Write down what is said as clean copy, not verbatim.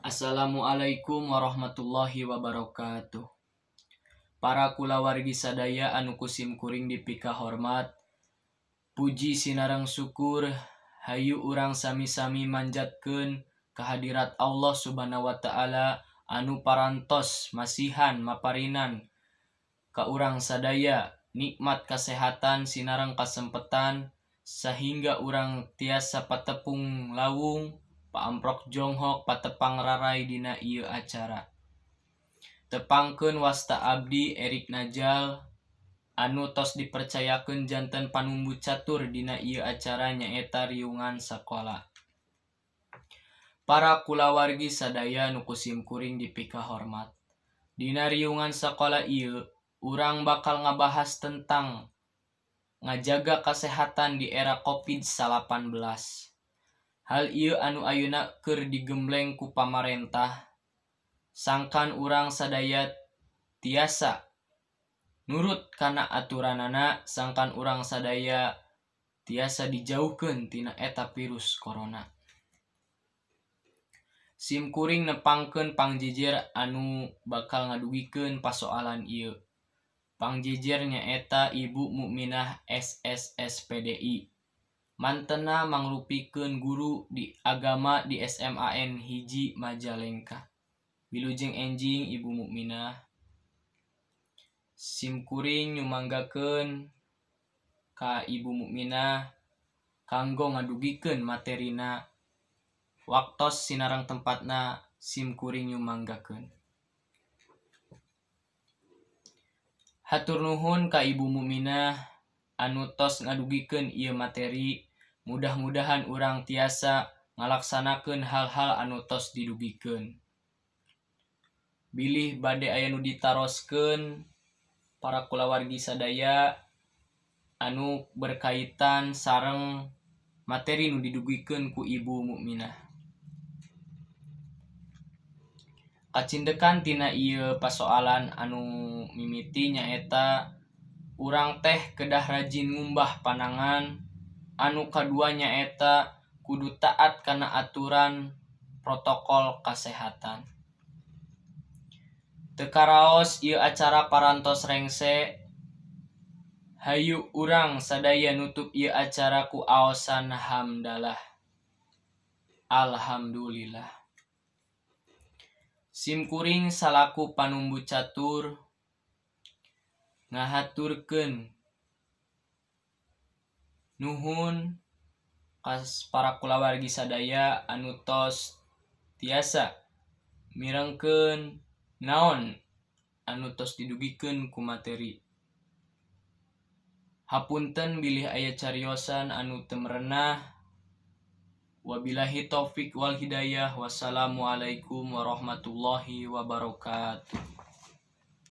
Assalamualaikum warahmatullahi wabarakatuh. Para kulawargi sadaya anu ku sim kuring dipikahormat, puji sinareng syukur hayu urang sami-sami manjatkeun kehadirat Allah Subhanahu wa taala anu parantos masihan maparinan ka urang sadaya nikmat kasehatan sinareng kasempetan sahingga urang tiasa patepung lawung paamprok jonghok patepang raray dina ieu acara. Tepangkeun wasta abdi Erik Najal anu tos dipercayakeun janten panumbu catur dina ieu acara nyaeta Riungan Sakola. Para kulawargi sadaya nu ku sim kuring dipikahormat. Dina Riungan Sakola ieu urang bakal ngabahas tentang ngajaga kasehatan di era Covid-19. Hal ieu anu ayeuna keur digembleng ku pamarentah sangkan urang sadaya tiasa nurut kana aturanana sangkan urang sadaya tiasa dijauhkeun tina eta virus corona. Sim kuring nepangkeun pangjejer anu bakal ngadugikeun pasoalan ieu. Pangjejer nyaeta Ibu Mukminah SSSPDI. Mantena mangrupikeun guru di agama di SMAN 1 Majalengka. Wilujeng enjing Ibu Mukminah. Sim kuring nyumanggakeun ka Ibu Mukminah kanggo ngadugikeun materina. Waktos sinareng tempatna sim kuring nyumanggakeun. Hatur nuhun ka Ibu Mukminah anu tos ngadugikeun ieu materi. Mudah-mudahan urang tiasa ngalaksanakeun hal-hal anu tos didugikeun. Bilih bade aya nu ditaroskeun para kulawargi sadaya anu berkaitan sareng materi nu didugikeun ku Ibu Mukminah. Kacindekan tina ieu pasoalan anu mimiti nyaeta urang teh kedah rajin ngumbah panangan, anu kadua nyaeta kudu taat kana aturan protokol kasehatan. Teu karaos ieu acara parantos rengse, hayu urang sadaya nutup ieu acara ku aosan hamdalah. Alhamdulillah. Sim kuring salaku panumbu catur ngahaturkeun nuhun ka para kulawargi sadaya anu tos tiasa mirengkeun naon anu tos didugikeun ku materi. Hapunten bilih aya cariosan anu teu merenah. Wabillahi taufik wal hidayah. Wassalamualaikum warahmatullahi wabarakatuh.